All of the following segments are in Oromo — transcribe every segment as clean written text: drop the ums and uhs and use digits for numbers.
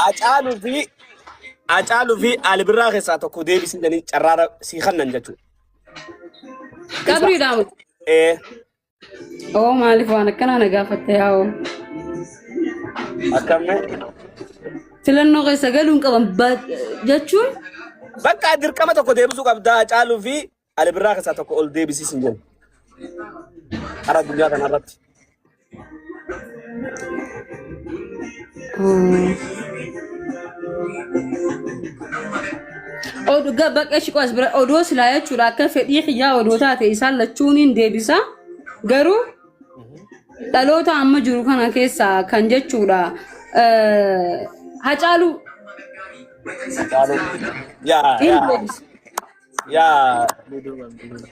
Hacaaluu fi Hacaaluu fi Ali Birraa keessaa tokko deebisii jedhanii carraa sii kennan jechuudha. Qabriidhaa miti. Ee Oo maaliif waan akkanaa na gaafatte yaa'oo. akkamne Filannoo keessa galuun qaban jechuun bakka dirqama tokko deebisuu qabdaa Hacaaluu fi Ali Birraa keessaa tokko ol deebisii sin jenna. Hara addunyaa kanarratti. Oduu bakka ishii qo'as bira odoo silaa jechuudha akka fedhii kiyyaa odoo taate isaan lachuuniin deebisa garuu dhaloota amma jiru kana keessaa kan jechuudha Hacaaluu Hacaaluu. Yaa hin yaa deebisa. Yaa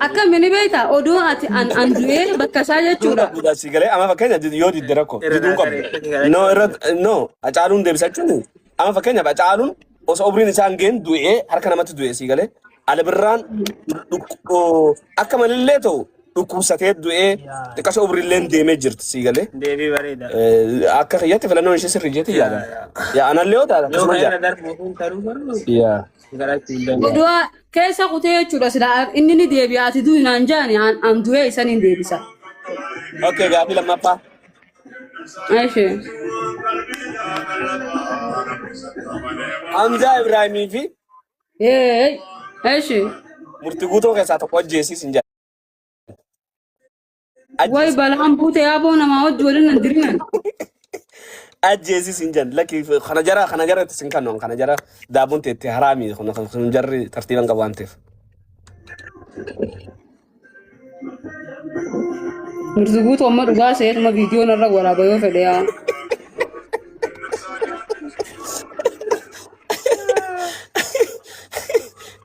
Akkami ni beektaa odoo ati an an du'ee bakka isaa jechuudha. Duuba si galee amma fakkeenya yoo didde rakkoo diduu qabdu. No irra no Hacaaluun deebisachuun amma fakkeenyaaf Hacaaluun osoo umriin isaa hin geenye du'ee harka namatti du'e si galee Ali Birraan akka malillee ta'u dhukkubsatee du'ee xiqqasho umriillee deemee jirti si galee. Deebii bareeda. Akka kiyyatti filannoon ishee sirrii jeetii yaada. Yaa anallee yoo taate Yoo akkasuma kan irra jaa. darbu kun taruu garuu Yaa. garachuu hin danda'u. Odoo keessa kutee jechuudha silaa inni ni deebi'a ati du'i naan jaani an an du'ee isan hin deebisa. Okay gaaffii lammaffaa. Ishee. Hamzaa Ibraahimii fi Ee ishee. murtii guutuu keessaa tokko ajjeesiis hin jedhan. Way Ajjeesi. balaan buute yaaboo namaa wajji waliin nan dirinan. Ajjeesiis hin jedhan. Lakki kana jara itti sin kannu kana jara daabuun teetti haraami kun kun jarri tartiiban qabu waan ta'eef. Murti guutuu amma dhugaa seetuma viidiyoo narra waraaba yoo fedhe yaa.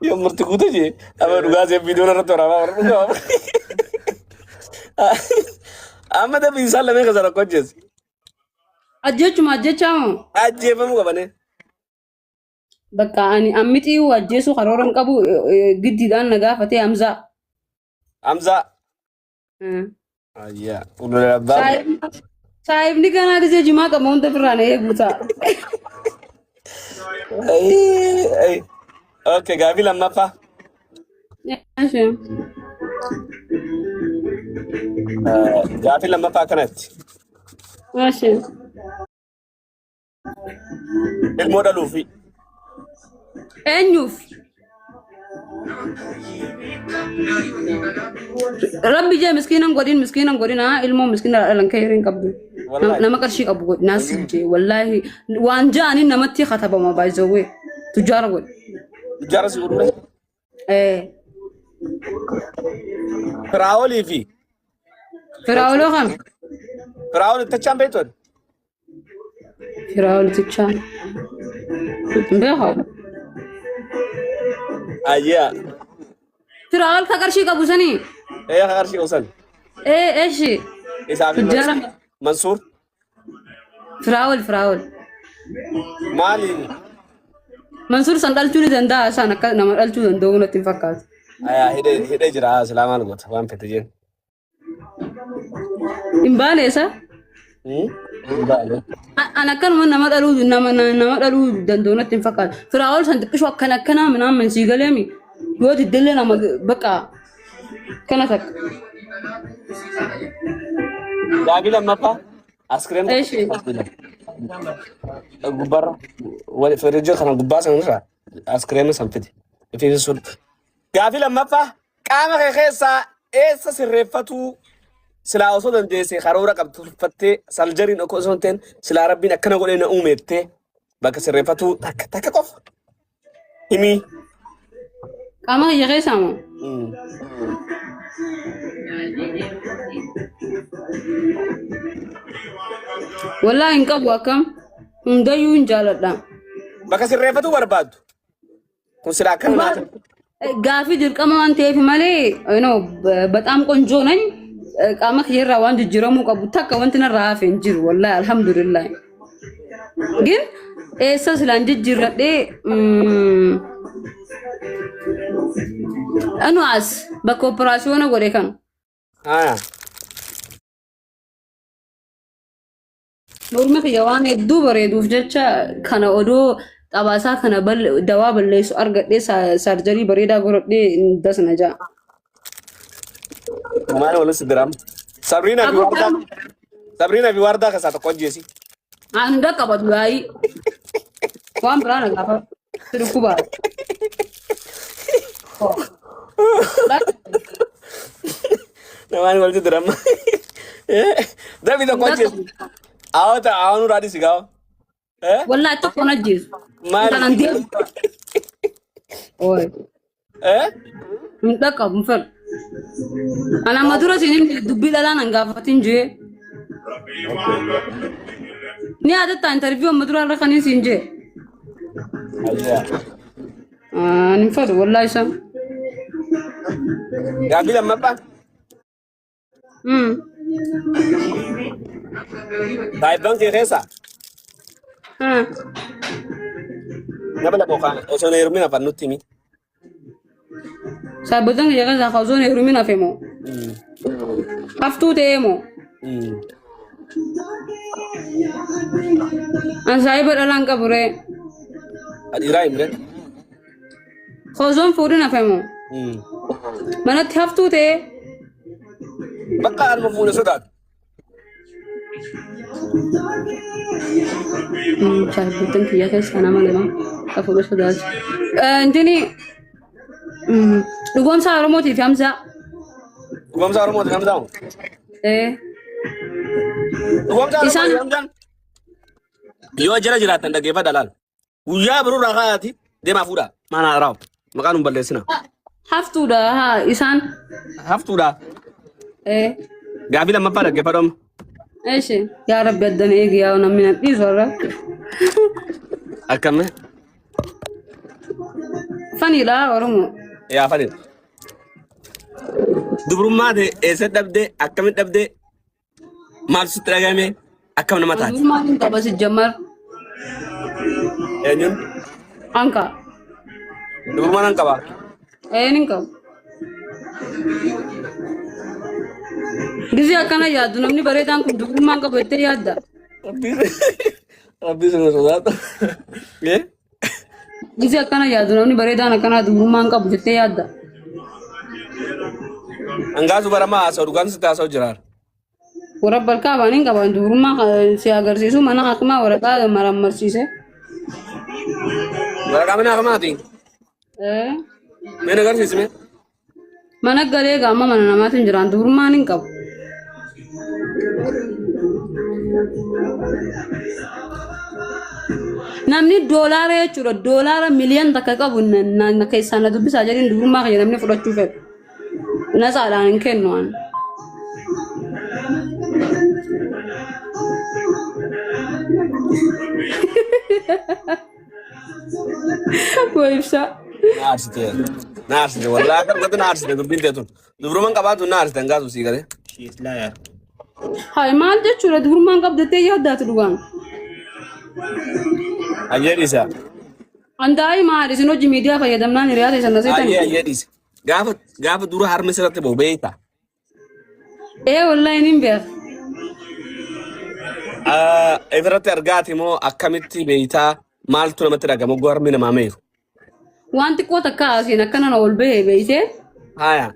Yoo murti guutuu jee amma dhugaa see viidiyoon irratti waraabaa warra dhugaa. Amma dabbi isaan lameen keessa rakkoo ajjeesi. Ajjechuma ajjechaa moo? Ajjeefamuu qabane. Bakka ani ammixii ajjeesuu karoora hin qabu giddiidhaan na gaafatee Hamzaa. Hamzaa. Ayyaa. Ulula abbaa. Saahibni ganaa gisee jimaa qaba hunda ofirraa na eeguu ta'a. Okay gaaffii lammaffaa. Gaaffii lammaffaa akkanatti. Ilmoo dhaluufi. Eenyuuf? Rabbi jee miskiinan godhin miskiinan godhin haa ilmoo miskiina dhalan kee hin qabdu. Wallaahi. Nama qarshii qabu godhi naas jee wallaahi waan ja'aniin namatti katabama baay'isawwee tujjaara godhi. Tujjaara si godhu. Eh, Firaa'olii fi Firaa'oloo kam? Firaa'ol ittachaan beektu? Firaa'oltichaa. Hin beeku. Ayyaa. Firaa'ol ka qarshii qabu sanii? Ee ka qarshii qabu san. Ee eshi. Isaa fi Tujjaara. Mansuur. Firaa'ol Firaa'ol. Maali? Mansuur san dhalchuu ni danda'a isaan akka nama dhalchuu danda'u natti hin fakkaatu. Ayaa hidhee hidhee jira silaa maal goota waan fete jeen. Hin baane isa? Hin baane. An akkanuma nama dhaluu nama nama dhaluu danda'u natti hin fakkaatu. Firaa'ol san xiqqishoo akkana akkanaa minaan sii galeemi yoo diddellee nama bakka kana takka. Gaabii lammaffaa askireem Eshi. gubbaarra wal firija kana gubbaa sanarra askireema san fidi. Ifiif sun. Gaafii lammaffaa qaama kee keessaa eessa sirreeffatuu silaa osoo dandeessee karoora qabdu tolfattee saljariin osoo hin ta'in silaa rabbiin akkana godhee na uumeettee bakka sirreeffatuu takka takka qofa himii. Qaama kiyya keessaa moo? Wallaahi hin qabu akkam. Hundayyuu hin jaaladha. Bakka sirreeffatuu barbaaddu. Kun silaa akkana naa ta'e. Gaafii dirqama waan ta'eef malee you know, በጣም ቆንጆ ነኝ qaama kiyyarraa waan jijjiiramuu qabu takka wanti narraa hafe hin jiru wallahi alhamdulillah. Gin eessa silaan jijjiirradhee anu as bakka operaasiyoona godhe kan Haa. Mormi kiyya waan hedduu bareeduuf jecha kana odoo xabaasaa kana dawaa balleessu argadhee saarjarii bareedaa godhadhee dasna ja'a. Maal waliin si diraama? Sabriina fi Aboo Wardaa. Sabriina fi Wardaa keessaa tokko ajjeesi. Hunda qabatu yaa'ii. Waan biraa na gaafa si dhukkubaa. Namaan walitti dirama. Dafi tokko ajjeesi. Awwata awwaanuu raadii si gaafa. Wallaahi tokko na ajjeesu. Maali? Kanan deemu. Ooy. Hin dhaqqabu hin fedhu. Ani amma dura isin hin dubbii dhalaa nan gaafatin jee. Ni yaadatta interview amma dura irra kan isin jee. Ani hin fedhu wallaahi isaan. Gaaffii lammaffaa. Saayibban kee keessa nama lama yookaan osoo hin heerumin hafan nutti himi. Saayibbotan kiyya keessaa osoo hin heerumin hafe moo? Haftuu ta'ee moo? An saayiba dhalaan qabu ree. Dhiiraa himre. Osoo hin fuudhin hafe moo? Manatti haftuu ta'ee? Bakka anuma fuune sodaatu. Saayibbotan kiyya keessaa nama lama ka fuudhu sodaatu. Intini dhugoomsaa Oromootii fi Hamzaa. Dhugoomsaa Oromooti Hamzaa moo? Ee. Dhugoomsaa Isaan Oromooti Hamzaan. Yoo jala jiraattan dhaggeeffadha laal. Guyyaa biroo irraa kaayaati deemaa fuudhaa. Maana raawu. Maqaan nun balleessina. Haftuudha haa isaan. Haftuudha. Ee. Gaaffii lammaffaa dhaggeeffadhu amma. Eeshi yaa Rabbi addan eegi yaa namni nan dhiisu har'a. Akkami? Faniidha Oromoo. Yaa faniidha. Dubrummaa ta'e eessa dhabdee akkamitti dhabdee Maaltu sitti dhagahame? Akkam nama taate? Dubrummaan hin qaba si jammar. Eenyuun? Anka. Dubrummaan hin qaba. Een hin qabu. Gizee akkana yaaddu namni bareedaan kun dubrummaan qabu jettee yaadda. Rabbii sirna sodaata. Eh? Gizee akkana yaaddu namni bareedaan akkanaa dubrummaan qabu jettee yaadda. Hangaatu baramaa haasa'u dhugaan sitti haasa'u jiraara. Warra balkaa waan hin qaban dubrummaa si agarsiisu mana hakimaa waraqaa marammarsiise. Waraqaa mana hakimaati. Eh. Mee na agarsiisi mee. Mana galee gaama mana namaatiin jiraan dubrummaan hin qabu. Namni doolaara jechuudha doolaara miliyoon takka qabu na keessaa na dubbisaa jedhin dubrummaa kiyya namni fudhachuu fedhu. Natsaadhaan hin kennu ani. Waa ibsaa. Na aarsite. Na aarsite. Wallaahi akka dhugatti na aarsite dubbiin tee tun. Dubrummaan qabaatu na aarsite hangaatu sii galee. She is liar. Hayi maal jechuudha dubrummaan qabdattee yaaddaatu dhugaan. Ayyee dhiisa. Andaa'ii maali isin hojii miidiyaa fayyadamnaan hiriyaa teessan na Ayyee seetanii. ayyee dhiisa. Gaafa gaafa dura harmi sirratti ba'u beekta. Ee wallaahi nin beeka. Ifirratti argaati moo akkamitti beektaa maaltu namatti dhagama oguu harmi namaa meeru. Waan xiqqoo takka asiin akkana na ol bahee beeytee Haaya.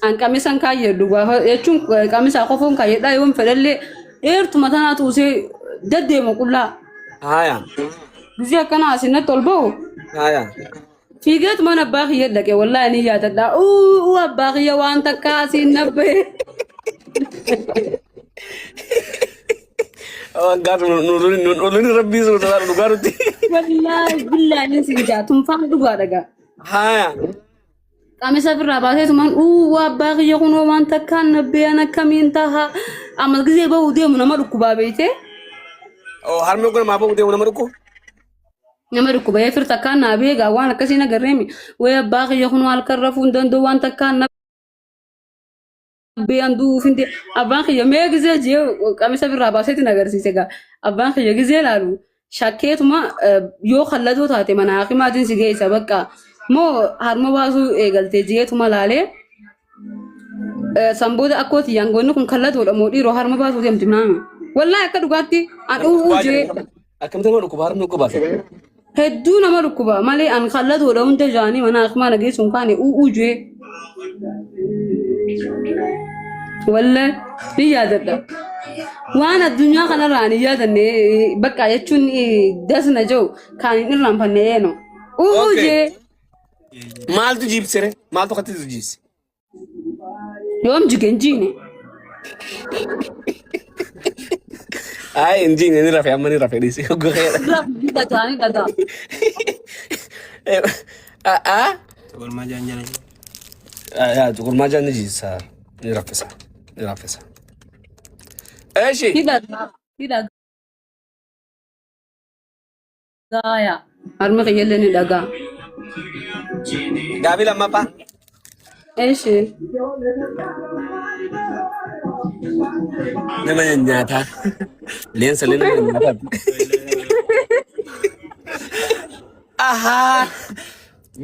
an qamisan kaayyadhu gaafa jechuun qamisaa qofoon kaayyadhaa yoon fedhallee dheertuma tanaa tuusee deddeema qullaa. Haaya. Gizee akkana asiin natti ol bahu Haaya. Fiigeetumaan abbaa kiyya dhaqe wallaahi ni yaadadha. Uu abbaa kiyya waan takka asiin nabbe. Gaaf nuun rabbii sun sodaadhu dhugaa nutti. Wallaahi billaahi ni siin jaa tunfaan dhugaa dhagaa. Haaya. Qamisa ofirraa baaseetumaan uu abbaa kiyya kunoo waan takkaan nabbee an akkamiin taha. Amma gizee bahuu deemu nama dhukkubaa beeytee. Harmi kun maa bahuu deemu nama dhukku. Nama dhukkuba ee fir takkaan naa beegaa waan akkasii na garreemi way abbaa kiyya kun halkan rafuu hin danda'u waan takkaan na beeyan du'uuf hin abbaan kiyya mee gizee jee qamisa birraa baaseeti na agarsiise gaa abbaan kiyya gizee laalu shakkeetuma yoo kallatoo taate mana hakimaatiin si geessa bakka moo harma baasuu eegalte jeetuma laalee san booda akkoo tiyyaan goonni kun kallatoodha moo dhiiroo harma baasuu deemti naama. Wallaahi akka dhugaatti an u'uu jee Akkamitti nama dhukkuba harmi dhukkuba. hedduu nama dhukkuba malee an kallatoodha hunda jaanii mana akmaa nageessuun kaane u'uu jee. Wallaahi ni yaadadha. Waan addunyaa kanarraa ani yaadanne bakka jechuun dasna jiru kan hin irraanfanne eeno. U'uu Okay. jee Maaltu jiibsire? Maaltu akkatti jiibse? yoom jige hin jiine. Ay, hin jiine ni rafe amma ni rafe dhiisi. Gogeera. Ni dhagaa ni dhagaa. Ah? Tuqurmaa jaan jala. Yaa tuqurmaa jaan ni jiisa. Ni raffisa. Ni raffisa. Eeshi. Ni dhagaa ni dhagaa yaa. Harmi kiyyallee ni dhagaa. Gaaffii lammaffaa. Eeshi. Nama nyaataa. Leensa illee nama nyaataa. Ahaa.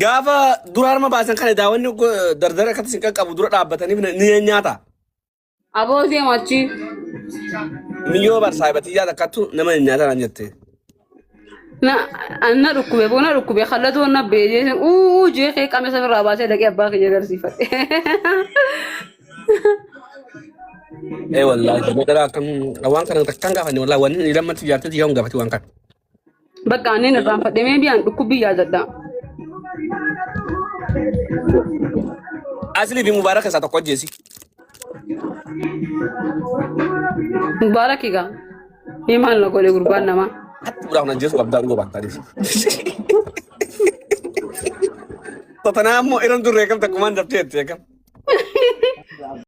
Gaafa dura harma baasan kana daawwanni dardara akkatti sin qaqqabu dura dhaabbataniif ni nyaata. Aboo deema achi. Miyyoo bar saayibatiyyaa takkattu nama nyaata naan jette. Na na dhukkube bona dhukkube kallatoo na beejee uu jee kee qamisa irraa baasee dhaqee abbaa kiyya agarsiifadhe. Ee wallaahi dhala akkam waan kana takkaan gaafanne wallaahi wanni lammatti jaartetti yoo gaafate waan kana. Bakka anneen irraanfadhe mee biyaan dhukkubbii yaadadha. Aslii fi Mubaarak keessaa tokko ajjeesi. Mubaarak egaa. Himaan la godhe gurbaan namaa. Hattuudhaaf na ajjeesu qabdaa dhuguu baattaa Tatanaa immoo iran durree kam takkumaan daftee jettee kam.